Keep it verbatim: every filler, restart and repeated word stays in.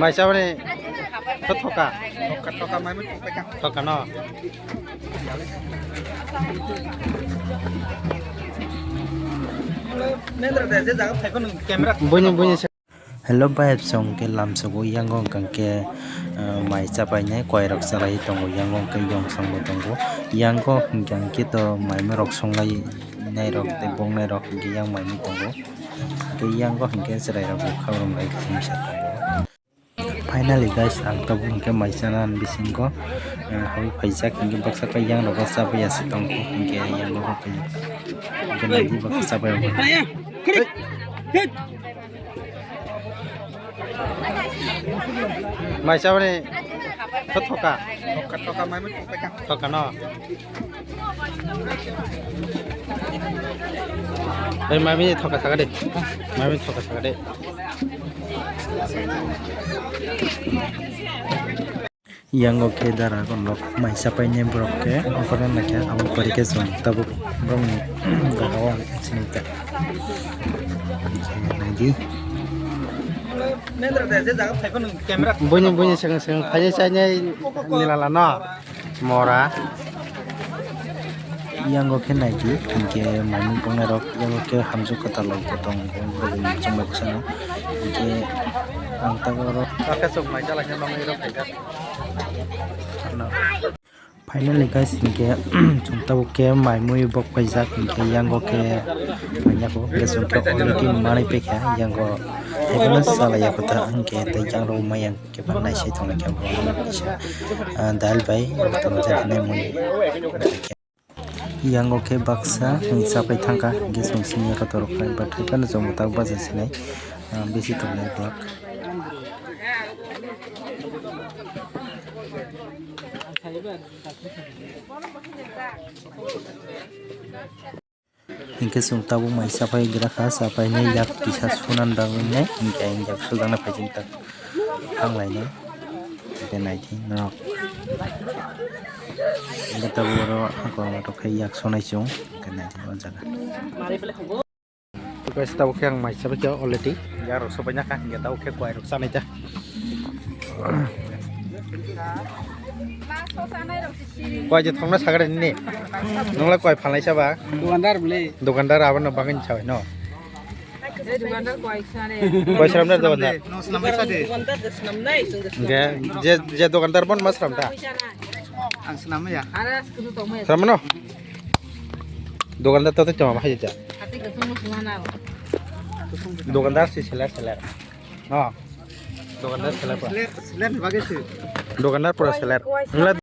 Mai chabani khe thoka. Thoka, thoka, mai mui thoka. Thoka no. Mendra de je jaga phaikho nwng camera. Buini, buini se- Hello, bai, song ke lamsogo yango hwnkha khe, ah, mai chapainai koirok chalai tongo, yango hwnkhe yongsong bo tongo, yango hwnkha khe to mai rok songlai nairok tei bongnairok hwnkhe yang mai tongo. Tei yango hwnkhe chwrairok bo khabrum bai khe misa tongo. Finally guys, ang tabuk hwnkhe mai chana ni bisingo, eh, habwi phaijak, hwnkhe baksa khe yangrok bo chabwi ya se tongkho, hwnkhe yangrok bo khe, hwnkhe naidi baksa chabwi ya. Mai chabani khe thoka. Thoka, thoka, mai mui thoka. Thoka no. Ei, mami thoka saka de. Mami thoka saka de. Yango khe dara gonok mai chapainai borok khe ongkhorna naikha abo pori khe chwng tabuk borokni jaga o sini ta. Naidi. Buini, buini swkang swkang phainai chainai nilala no. Mora. Yango khe naidi, hwnkhe manwi bongnairok, yango khe hamjwk kwtal rok bo tongo, bini chwngno bwsano. Hwnkhe ang tabuk oro. Finally guys, hwnkhe chwng tabuk khe mai mui bok paijak, hwnkhe yango khe mai yako, hwnkhe chwng khe already manwi paikha, yango haiphano chalaiya kotha, hwnkhe tei yangrok maya. Khe phan naisai tongnaikhe borok kisa, ah, dal bai tongmani mui. Yango khe baksa hwnwi chapai thangkha, hwnkhe chwng simi rotorok khlai bathai phano chwng mwtak bachai sinai, ah, bisi tongnai borok. Hinkhe chwng tabuk mai chapai gra kha, chapai nai yak kisa sunan bagwi nai, hinkhe ang yak sujaknai phaising tak thang lainai. Hinkhe naidi norok. Hinkhe tabuk oro kormo tok khe yak sonai chwng, hinkhe naidi o jaga. Guys, tabuk khe ang mai chapai kha already. Yak rok sopai na kha, hinkhe tabuk khe kwai rok chanai ta. Kwai je thongna sagare nini. Nungla kwai phalnai saba? Dukandar bwle. Dukandar abo no bagwi sabai no. Eh, dukandar kwai sare. Kwai sram da dukandar. No swnambai sade. Dukandar de swnamnai, chwng de swnam. Ge, je, je dukandar bon ma sram da? Ang swnam ya. Ara kudu tongmai. Sram no? Dukandar to to chama bahai ja. Ati kasung mo swnam na. Dukandar si seller seller. No. Dukandar seller pura. Seller, seller ni bagwi se. Dukandar pura seller. Wngla